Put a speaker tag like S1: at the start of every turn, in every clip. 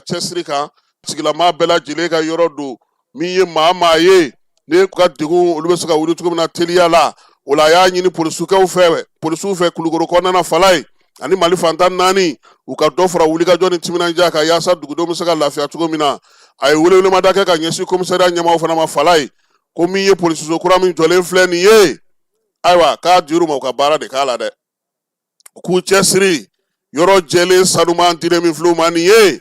S1: Cɛsiri kan sigilama bɛɛ lajɛlen ka yɔrɔ don min ye maa maa ye ne ka degun olu bɛ se ka wuli cogo min na teliya la. O la a y'a ɲini polisukɛw fɛ, polisiw fɛ Kulukoro kɔnɔna na Falaye ani Mali fan 14, u ka dɔ fara wulikajɔ ni timinandiya kan yaasa dugudenw bɛ se ka lafiya cogo min na. A ye welewelemada kɛ ka ɲɛsin komisariya ɲɛmaaw fana ma Falaye, ko min ye polisiso kura min jɔlen filɛ nin ye, ayiwa, k'a dir'u ma, u ka baara de k'a la dɛ, k'u cɛsiri. Yɔrɔ jɛlen sanuman dilen min filɛ u ma nin ye,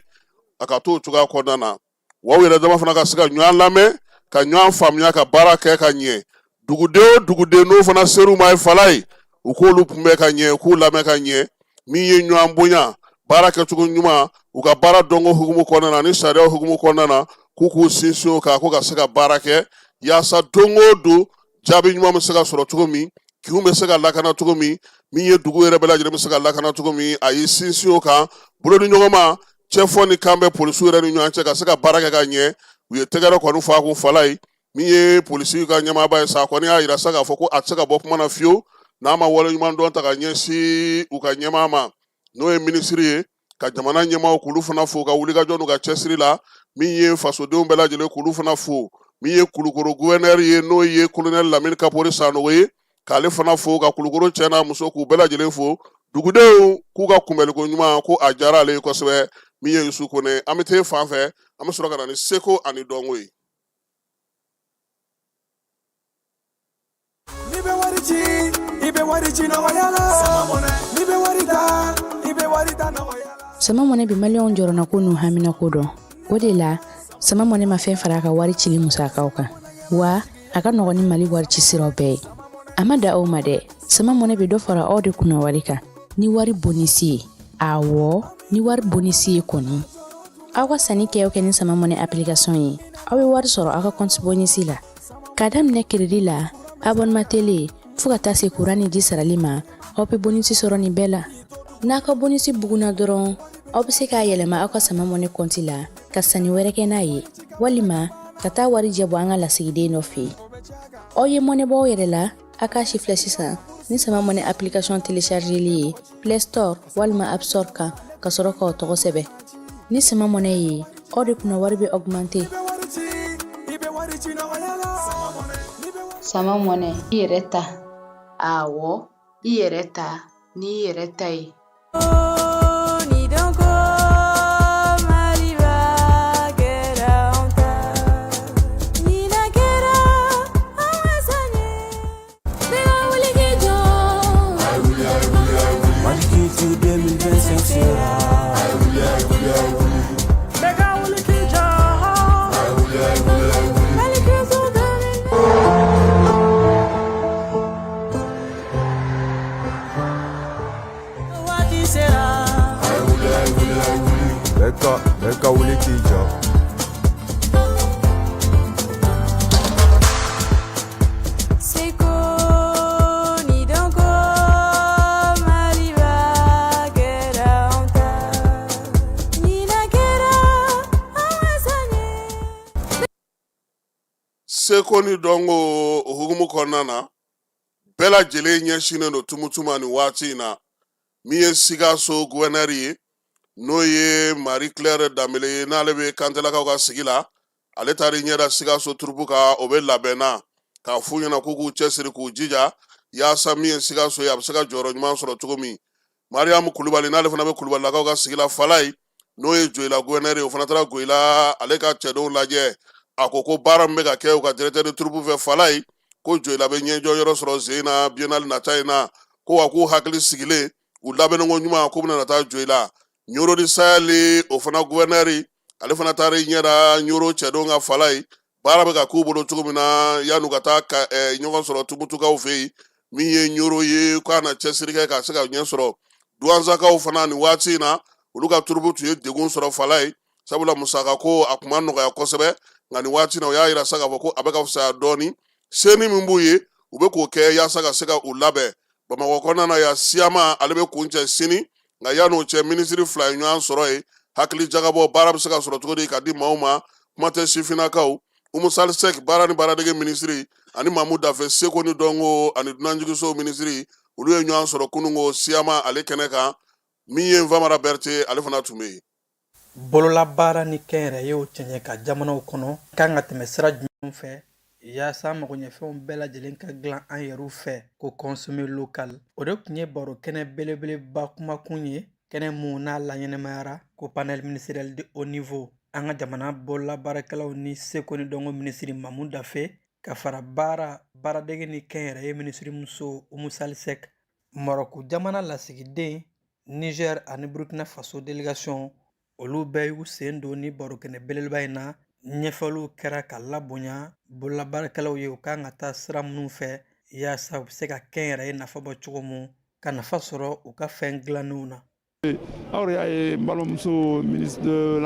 S1: a ka to o cogoya kɔnɔna na, wa u yɛrɛ dama fana ka se ka ɲɔgɔn lamɛn, ka ɲɔgɔn faamuya, ka baara kɛ ka ɲɛ. Duguden o duguden n'o fana ser'u ma ye Falaye, u k'olu kunbɛn ka ɲɛ, u k'u lamɛn ka ɲɛ. Min ye ɲɔgɔn bonya, baara kɛcogo ɲuman, u ka baara dɔnko hukumu kɔnɔna na ni sariya hukumu kɔnɔna na, k'u k'u sinsin o kan, ko ka se ka baara kɛ yaasa don o don jaabi ɲuman bɛ se ka sɔrɔ cogo min, kinw bɛ se ka lakana cogo min, min ye dugu yɛrɛ bɛɛ lajɛlen bɛ se ka lakana cogo min. A y'i sinsin o kan. Bolo ni ɲɔgɔnma, cɛfɔ ni kan bɛ polisiw yɛrɛ ni ɲɔgɔn cɛ ka se ka baara kɛ ka ɲɛ. U ye tɛgɛrɛ kɔni fɔ a kun Falaye. Min ye polisiw ka ɲɛmaaba ye sa, kɔni y'a yira sa k'a fɔ ko a tɛ se ka bɔ kuma na fiyewu n'a ma waleɲuman dɔn ta ka ɲɛsin u ka ɲɛmaa ma, n'o ye minisiri ye, ka jamana ɲɛmaaw k'olu fana fo ka wulikajɔ n'u ka cɛsiri la. Min ye fasodenw bɛɛ lajɛlen k'olu fana fo. Min ye Kulukoro guvɛnɛri ye, n'o ye kolonɛli Lamini Kapori Sanogo ye, k'ale fana fo, ka Kulukoro cɛ n'a muso k'u bɛɛ lajɛlen fo. Dugudenw k'u ka kunbɛnliko ɲuman, ko a diyara ale ye kosɛbɛ. Min ye Yusu Kone, an bɛ t'e fan fɛ, an bɛ sɔrɔ ka na ni seko ani dɔnko ye.
S2: N'i bɛ wari ci, i bɛ wari ci nɔgɔya la. N'i bɛ wari ta, i bɛ wari ta nɔgɔya la.
S3: Sama Mɔnɛ bɛ Maliyɛnw jɔrɔnako n'u haminako dɔn. O de la, Sama Mɔnɛ ma fɛn fara a ka wari cili musakaw kan, wa a ka nɔgɔn ni Mali wari ci siraw bɛɛ ye. A ma da aw ma dɛ, Sama Mɔnɛ bɛ dɔ fara aw de kunna wari kan ni wari bonisi ye. Awɔ, ni wari bonisi ye kɔni. Aw ka sanni kɛ o kɛ ni Sama Mɔnɛ application ye, aw bɛ wari sɔrɔ aw ka compte bonisi la. K'a daminɛ crédit la, abonnement télé, fo ka taa se kuran ni ji sarali ma, aw bɛ bonisi sɔrɔ nin bɛɛ la. N'a ka bonisi bugunna dɔrɔn, aw bɛ se k'a yɛlɛma aw ka Sama Mɔnɛ kɔnti la ka sanni wɛrɛ kɛ n'a ye, walima ka taa wari jɛ bɔ an ka lasigiden dɔ fɛ yen. Aw ye mɔnɛ bɔ aw yɛrɛ la, a k'a si filɛ sisan ni Sama Mɔnɛ application téléchargeli ye Play Store walima App Store kan, ka sɔrɔ k'aw tɔgɔ sɛbɛn. Ni Sama Mɔnɛ ye, aw de kunna wari bɛ augmenter.
S4: Sama Mɔnɛ, i yɛrɛ ta. Awɔ, i yɛrɛ ta n'i yɛrɛ ta ye.
S5: Bɛɛ ka wuli k'i jɔ.
S6: Seko ni dɔnko, Maliba kɛra anw ta. Ɲinan kɛra an wasa ye.
S1: Seko ni dɔnko o hukumu kɔnɔna na, bɛɛ lajɛlen ɲɛsinnen don Tumutu ma nin waati in na. Min ye Sikaso guvɛnɛri ye, n'o ye Marie Claire Danbele ye, n'ale bɛ Kantelakaw ka sigi la, ale taara i ɲɛ da Sikaso turupu kan. O bɛ labɛn na k'a f'u ɲɛna k'u k'u cɛsiri, k'u jija yaasa min ye Sikaso ye, a bɛ se ka jɔyɔrɔ ɲuman sɔrɔ cogo min. Mariyamu Kulubali, n'ale fana bɛ Kulubalilakaw ka sigi la Falayi, n'o ye Joyila guvɛnɛri ye, o fana taara Joyila ale ka cɛdenw lajɛ. A ko ko baara min bɛ ka kɛ u ka directeur de troupe fɛ Falayi, ko Joyila bɛ ɲɛjɔ yɔrɔ sɔrɔ sen na biennale nata in na, ko wa k'u hakili sigilen, u labɛnnen ko ɲuman, k'u bɛna taa Joyila. Ɲoro du Sahel, o fana guvɛnɛri, ale fana taara i ɲɛ da Ɲoro cɛdenw ka Falayi, baara bɛ ka k'u bolo cogo min na yan'u ka taa ka ɲɔgɔn sɔrɔ Tumutukaw fɛ yen. Min ye Ɲoro ye, k'a na cɛsiri kɛ ka se ka ɲɛ sɔrɔ. Duwanzakaw fana, nin waati in na, olu ka turupu tun ye degun sɔrɔ Falayi, sabula musaka ko a tun ma nɔgɔya kosɛbɛ, nka nin waati in na, u y'a yira sa k'a fɔ ko a bɛ ka fisaya dɔɔnin. Seni min b'u ye, u bɛ k'o kɛ yaasa ka se ka u labɛn. Bamakɔ kɔnɔna na yan, siyama ale bɛ kuncɛ sini, nka yan'o cɛ, minisiri fila ye ɲɔgɔn sɔrɔ yen, hakili jagabɔ, baara bɛ se ka sɔrɔ cogo di ka di maaw ma, kuma tɛ sifinnakaw. Umu Sali Sɛki, baara ni baaradege minisiri, ani Mamu Dafe, seko ni dɔnko ani dunanjiginsow minisiri, olu ye ɲɔgɔn sɔrɔ kununko siyama ale kɛnɛ kan. Min ye Nfamara Berete, ale fana tun bɛ yen.
S7: Bololabaara ni kɛnyɛrɛyew cɛɲɛ ka jamanaw kɔnɔ kan ka tɛmɛ sira jumɛn fɛ yaasa magoɲɛfɛnw bɛɛ lajɛlen ka dilan an yɛrɛw fɛ, ko consommer local? O de tun ye baro kɛnɛ belebeleba kumakun ye, kɛnɛ mun n'a laɲɛnɛmayara ko panel ministériel de haut niveau. An ka jamana bololabaarakɛlaw ni seko ni dɔnko minisiri Mamu Dafe, ka fara baara, baaradege ni kɛnyɛrɛye minisirimuso Umu Sali Sɛk, Marɔku jamana lasigiden, Niger ani Burkina Faso délégation, olu bɛɛ y'u sen don ni barokɛnɛ belebeleba in na. Ɲɛfɔliw kɛra ka labonya bololabaarakɛlaw ye, u kan ka taa sira minnu fɛ yaasa u bɛ se ka kɛnyɛrɛye nafa bɔ cogo mun, ka nafa sɔrɔ u ka fɛn dilannenw na.
S8: Aw yɛrɛ y'a ye, n balimamuso ministre de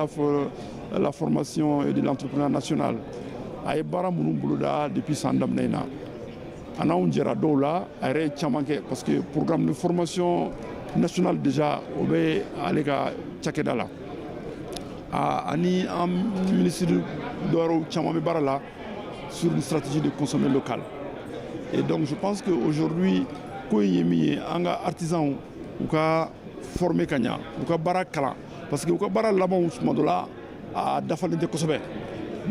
S8: la formation et de l'entrepreneuriat national, a ye baara minnu boloda depuis san daminɛ in na, a n'anw jɛra dɔw la, a yɛrɛ ye caman kɛ, parce que programme de formation nationale déjà, o bɛ ale ka cakɛda la. Ani an ministre dɔwɛrɛw caman bɛ baara la sur une stratégie de consommer local. Et donc je pense que aujourd'hui, ko in ye min ye, an ka artisans u ka former ka ɲa, u ka baara kalan, parce que u ka baara labanw, tuma dɔ la a dafalen tɛ kosɛbɛ.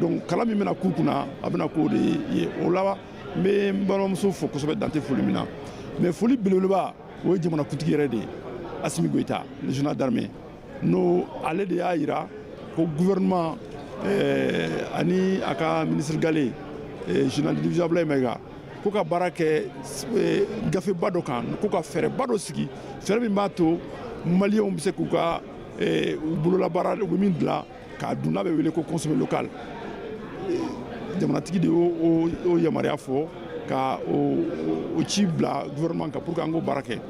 S8: Donc kalan min bɛna k'u kunna, a bɛna k'o de ye. O la, n bɛ n balimamuso fo kosɛbɛ, dan tɛ foli min na. Mais foli belebeleba, o ye jamanakuntigi yɛrɛ de ye, Asimi Goyita, le général d'armée. N'o ale de y'a yira ko gouvernement ani a ka ministre gale, général de division Ablaye Mayiga, ko ka baara kɛ gafeba dɔ kan, ko ka fɛɛrɛba dɔ sigi, fɛɛrɛ min b'a to maliyɛnw bɛ se k'u ka u bololabaara, u bɛ min dilan k'a dun, n'a bɛ wele ko consommer local. Jamanatigi de y'o o yamaruya fɔ ka o ci bila gouvernement kan pour que an k'o baara kɛ.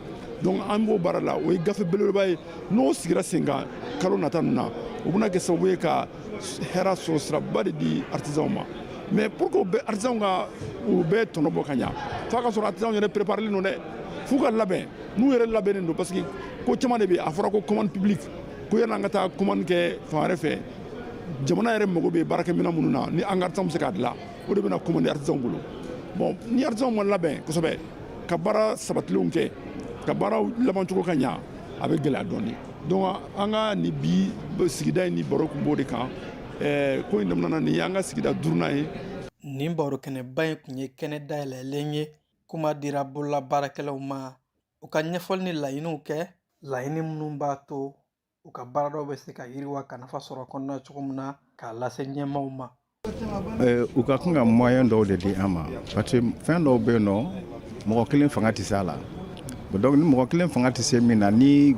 S8: Donc an b'o baara la. O ye gafe belebeleba ye. N'o sigira sen kan kalo nata ninnu na, o bɛna kɛ sababu ye ka hɛrɛ sɔrɔ siraba de di artisanw ma. Mais pour que bɛɛ artisanw ka u bɛɛ tɔnɔ bɔ ka ɲa, f'a ka sɔrɔ artisanw yɛrɛ préparelen don dɛ, f'u ka labɛn. N'u yɛrɛ labɛnnen don, parce que ko caman de bɛ yen, a fɔra ko commande publique, ko yan'an ka taa commande kɛ fan wɛrɛ fɛ, jamana yɛrɛ mago bɛ baarakɛminɛn minnu na, ni an ka artisanw bɛ se k'a dilan, o de bɛna commander artisanw bolo. Bon, ni artisanw ma labɛn kosɛbɛ ka baara sabatilenw kɛ, ka baaraw labancogo ka ɲa, a bɛ gɛlɛya dɔɔnin. Donc an ka nin bi sigida in ni baro kun b'o de kan. Ko in daminɛna, nin y'an ka sigida duurunan ye.
S7: Nin barokɛnɛba in tun ye kɛnɛ dayɛlɛlen ye. Kuma dira bololabaarakɛlaw ma u ka ɲɛfɔli ni laɲiniw kɛ, laɲini minnu b'a to u ka baaradaw bɛ se ka yiriwa, ka nafa sɔrɔ kɔnɔna cogo min na, k'a lase ɲɛmaaw ma.
S9: U ka kan ka moyen dɔw de di an ma, parce que fɛn dɔw bɛ yen nɔ, mɔgɔ kelen fanga tɛ se a la. Donc ni mɔgɔ kelen fanga tɛ se min na, ni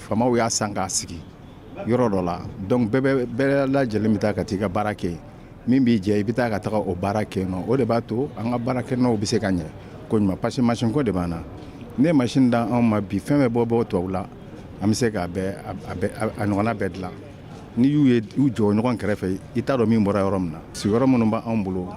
S9: faamaw y'a san k'a sigi yɔrɔ dɔ la, donc bɛɛ bɛ, bɛɛ lajɛlen bɛ taa ka t'i ka baara kɛ. Min b'i jɛ, i bɛ taa ka taga o baara kɛ yen nɔ. O de b'a to an ka baarakɛnɔw bɛ se ka ɲɛ ko ɲuman, parce que machine ko de b'an na. Ne ye machine d'an ma bi, fɛn bɛɛ bɔ tubabu la, an bɛ se k'a bɛɛ a bɛɛ a ɲɔgɔnna bɛɛ dilan. N'i y'u ye u jɔ ɲɔgɔn kɛrɛfɛ, i t'a dɔn min bɔra yɔrɔ min na. Sigiyɔrɔ minnu b'anw bolo,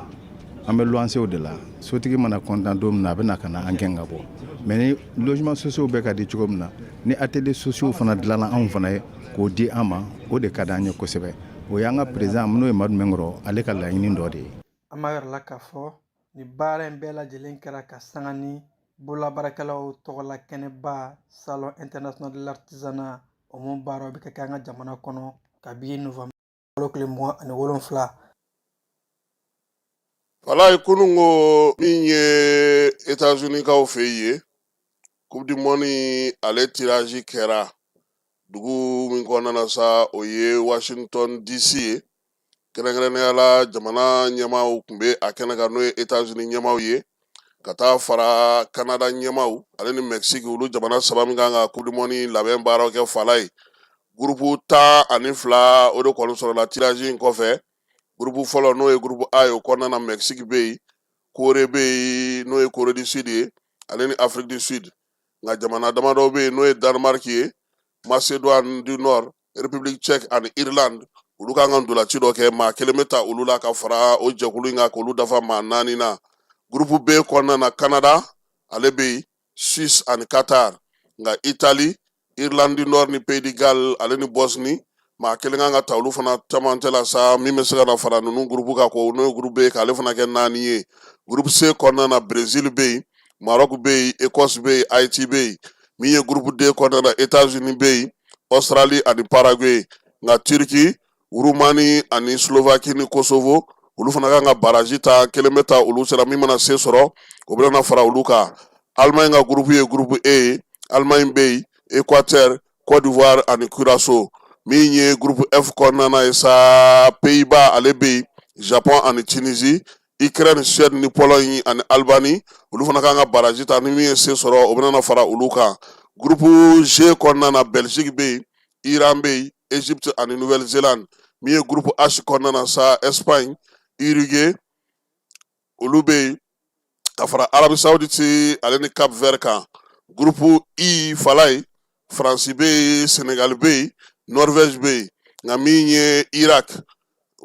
S9: an bɛ luwansew de la. Sotigi mana content don min na, a bɛ na ka na an gɛn ka bɔ. Mais ni logement sociaux bɛ ka di cogo min na, ni ateliers sociaux fana dilanna anw fana ye k'o di an ma, o de ka d'an ye kosɛbɛ. O y'an ka président, n'o ye Madu Mɛnkɔrɔ, ale ka laɲini dɔ de ye.
S7: An b'a yɛrɛ la k'a fɔ nin baara in bɛɛ lajɛlen kɛra ka sanga ni bololabaarakɛlaw tɔgɔla kɛnɛba, Salon international de l'artisanat, o mun baaraw bɛ ka kɛ an ka jamana kɔnɔ kabi novembre kalo tile 27.
S1: Walayi, kunun ko min ye États-Unis kaw fɛ yen, Coupe du monde ale tirage kɛra dugu min kɔnɔna na sa, o ye Washington DC ye. Kɛrɛnkɛrɛnnenya la, jamana ɲɛmaaw tun bɛ a kɛnɛ kan, n'o ye États-Unis ɲɛmaaw ye, ka taa fara Canada ɲɛmaaw ale ni Mexique. Olu jamana saba min kan ka Coupe du monde labɛn baaraw kɛ fala ye. Groupe 12, o de kɔni sɔrɔla tirage in kɔfɛ. Groupe fɔlɔ, n'o ye groupe A ye, o kɔnɔna na Mexique bɛ yen, Corée bɛ yen, n'o ye Corée du Sud ye, ale ni Afrique du Sud. Nka jamana damadɔ bɛ yen, n'o ye Danemark ye, Macédoine du Nord, République tchèque ani Irlande, olu kan ka ntolaci dɔ kɛ. Maa kelen bɛ ta olu la ka fara o jɛkulu in kan k'olu dafa maa naani na. Groupe B kɔnɔna na, Canada ale bɛ yen, Suisse ani Qatar. Nka Italie, Irlande du Nord ni Pays de Galles ale ni Bosnie, maa kelen kan ka ta olu fana camancɛ la sa, min bɛ se ka na fara ninnu groupe kan, ko n'o ye groupe B, k'ale fana kɛ naani ye. Groupe C kɔnɔna na, Brésil bɛ yen, Maroc bɛ yen, Écosse bɛ yen, Haïti bɛ yen. Min ye groupe D kɔnɔna na, États-Unis bɛ yen, Australie ani Paraguay. Nka Turquie, Roumanie ani Slovaquie ni Kosovo, olu fana kan ka baraji ta, kelen bɛ ta olu sera. Min mana se sɔrɔ, o bɛna fara olu kan. Allemagne ka groupe ye groupe E ye. Allemagne bɛ yen, Équateur, Côte d'Ivoire ani Curaçao. Min ye groupe F kɔnɔna na ye sa, Pays-Bas ale bɛ yen, Japon ani Tunisie, Ukraine, Suède ni Pologne ani Albanie, olu fana kan ka baraji ta. Ni min ye se sɔrɔ, o bɛna fara olu kan. Groupe G kɔnɔna na, Belgique bɛ yen, Iran bɛ yen, Égypte ani Nouvelle-Zélande. Min ye groupe H kɔnɔna na sa, Espagne, Uruguay, olu bɛ yen ka fara Arabie Saoudite ale ni Cap Vert kan. Groupe I fala ye, Faransi bɛ yen, Sénégal bɛ yen, Norvège bɛ yen. Nka min ye Irak,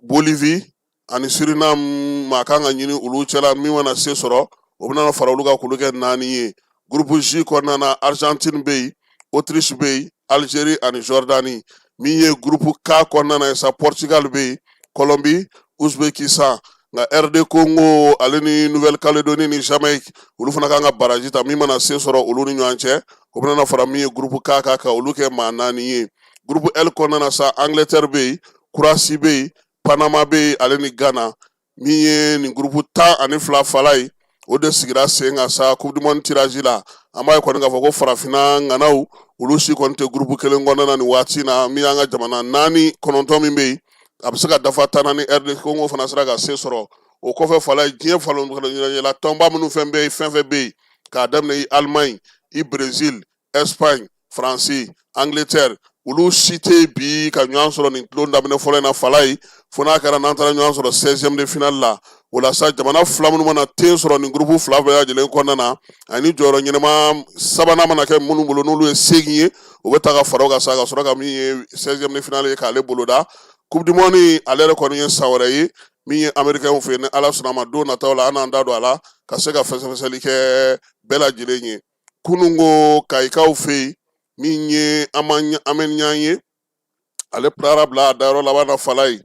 S1: Bolivie ani Suriname, maa kan ka ɲini olu cɛla. Min mana se sɔrɔ, o bɛna fara olu kan k'olu kɛ naani ye. Groupe J kɔnɔna na, Argentine bɛ yen, Autriche bɛ yen, Algérie ani Jordanie. Min ye groupe K kɔnɔna na ye sa, Portugal bɛ yen, Colombie, Ouzbékistan. Nka RD Congo ale ni Nouvelle Calédonie ni Jamaïque, olu fana kan ka baraji ta. Min mana se sɔrɔ olu ni ɲɔgɔn cɛ, o bɛna fara min ye groupe K kan, ka olu kɛ maa naani ye. Groupe L kɔnɔna na sa, Angleterre bɛ yen, Croatie bɛ yen, Panama bɛ yen ale ni Ghana. Min ye nin groupe 12 fala ye, o de sigira sen kan sa Coupe du monde tirage la. An b'a ye kɔni k'a fɔ ko farafinna ŋanaw, olu si kɔni tɛ groupe kelen kɔnɔna na nin waati na. Min y'an ka jamana naani kɔnɔntɔn min bɛ yen, a bɛ se ka dafa 10 na ni RD Congo fana sera ka se sɔrɔ. O kɔfɛ fala ye, diɲɛ falonɲɛla tɔnba minnu fɛn bɛ yen, fɛn fɛn bɛ yen, k'a daminɛ i Allemagne, i Brésil, Espagne, Faransi, Angleterre, olu si tɛ bi ka ɲɔgɔn sɔrɔ nin tulon daminɛ fɔlɔ in na fala ye, fo n'a kɛra n'an taara ɲɔgɔn sɔrɔ 16e de finale la. O la sa, jamana fila minnu mana ten sɔrɔ nin groupe fila bɛɛ lajɛlen kɔnɔna na, ani jɔyɔrɔ ɲɛnama sabanan mana kɛ minnu bolo, n'olu ye seegin ye, o bɛ ta ka fara o kan sa, ka sɔrɔ ka min ye 16e de finale ye k'ale boloda. Coupe du monde ale yɛrɛ kɔni ye san wɛrɛ ye, min ye américain fɛ yen. Ni Ala sɔnna a ma, don nataw la, an n'an da don a la ka se ka fɛsɛfɛsɛli kɛ bɛɛ lajɛlen ye. Kununko kayikaw fɛ yen, min ye an bɛ ɲan ye, ale taara bila a dayɔrɔ laban na fala ye.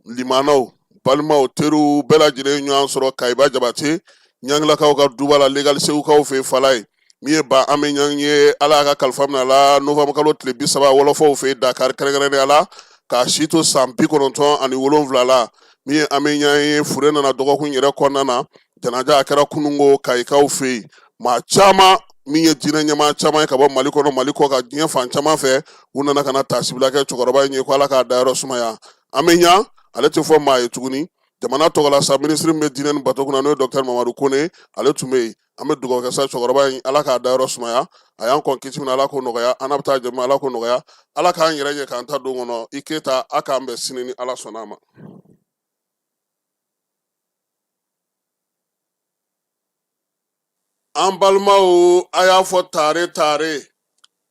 S1: Limanaw, balimaw, teriw bɛɛ lajɛlen ɲɔgɔn sɔrɔ Kayiba Jabate ɲangilakaw ka duba la, legal segukaw fɛ fala ye. Min ye ba an bɛ ɲan ye, Ala y'a ka kalifa minɛ a la novembre kalo tile 30 wɔlɔfɔw fɛ Dakar, kɛrɛnkɛrɛnnenya la, k'a si to san 97 la. Min ye an bɛ ɲan ye, fure nana dɔgɔkun yɛrɛ kɔnɔna na. Janaja a kɛra kununko kayikaw fɛ yen. Maa caman min ye diinɛ ɲɛmaa caman ye ka bɔ Mali kɔnɔ, Mali kɔ ka diɲɛ fan caman fɛ, u nana ka na taasibila kɛ cɛkɔrɔba in ye ko Ala k'a dayɔrɔ sumaya. An bɛ ɲan, ale tɛ fɔ maa ye tuguni. Jamana tɔgɔ la sa, minisiri min bɛ diinɛ ni bato kunna, n'o ye docteur Mamadu Kone, ale tun bɛ yen. An bɛ dugawu kɛ sa cɛkɔrɔba in, Ala k'a dayɔrɔ sumaya. A y'an kɔn kiti min na, Ala k'o nɔgɔya. An n'a bɛ taa jama, Ala k'o nɔgɔya. Ala k'an yɛrɛ ɲɛ k'an ta don kɔnɔ. I Keyita, a k'an bɛn sini ni Ala sɔnna a ma. An balimaw, a y'a fɔ tare tare,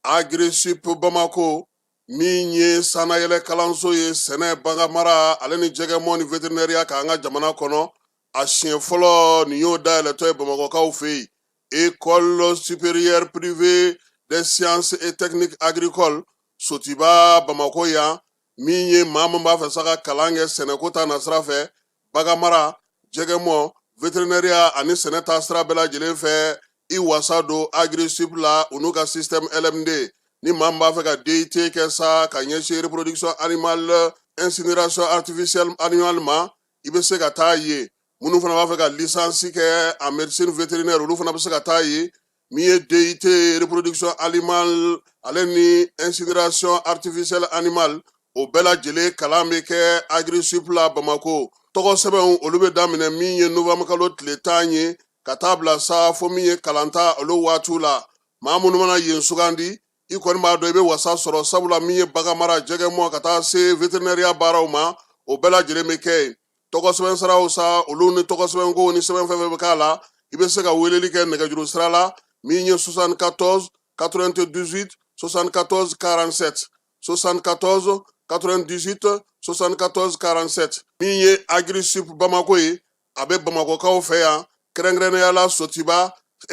S1: Agrisip Bamako, min ye sannayɛlɛ kalanso ye sɛnɛ, baganmara ale ni jɛgɛmɔ ni vétérinaire k'an ka jamana kɔnɔ, a siɲɛ fɔlɔ nin y'o dayɛlɛtɔ ye bamakɔkaw fɛ yen. École supérieure privée des sciences et techniques agricoles Sotiba Bamako yan, min ye maa min b'a fɛ sa ka kalan kɛ sɛnɛko ta nasira fɛ, baganmara, jɛgɛmɔ, vétérinaire ani sɛnɛ ta sira bɛɛ lajɛlen fɛ, i wasa don Agrisip la, u n'u ka système LMD. Ni maa min b'a fɛ ka DUT kɛ sa ka ɲɛsin reproduction animale, incinération artificielle animale ma, i bɛ se ka taa yen. Minnu fana b'a fɛ ka licence kɛ en médecine vétérinaire, olu fana bɛ se ka taa yen. Min ye DUT reproduction animale ale ni incinération artificielle animale, o bɛɛ lajɛlen kalan bɛ kɛ Agrisip la Bamako. Tɔgɔ sɛbɛnw, olu bɛ daminɛ min ye novembre kalo tile 10 ye, ka taa bila sa fo min ye kalanta olu waatiw la. Maa minnu mana yen sugandi, i kɔni b'a dɔn i bɛ wasa sɔrɔ, sabula min ye baganmara, jɛgɛmɔ ka taa se vétérinaire baaraw ma, o bɛɛ lajɛlen bɛ kɛ yen. Tɔgɔ sɛbɛn siraw sa, olu ni tɔgɔ sɛbɛnko ni sɛbɛn fɛn fɛn bɛ k'a la, i bɛ se ka weleli kɛ nɛgɛjuru sira la, min ye 74 98 74 47, 74 98 74 47. Min ye Agrisip Bamako ye, a bɛ bamakɔkaw fɛ yan, kɛrɛnkɛrɛnnenya la Sotiba,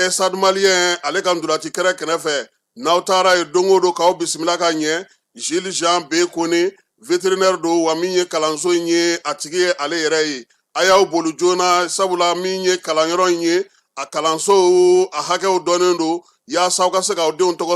S1: Stade Malien ale ka ntolaci kɛrɛ kɛrɛfɛ. N'aw taara yen don o don, k'aw bisimila ka ɲɛ. Gilles Jean B Kone, vétérinaire don, wa min ye kalanso in ye, a tigi ye ale yɛrɛ ye. A y'aw boli joona, sabula min ye kalanyɔrɔ in ye, a kalanso a hakɛw dɔnnen don, yaasa aw ka se k'aw denw tɔgɔ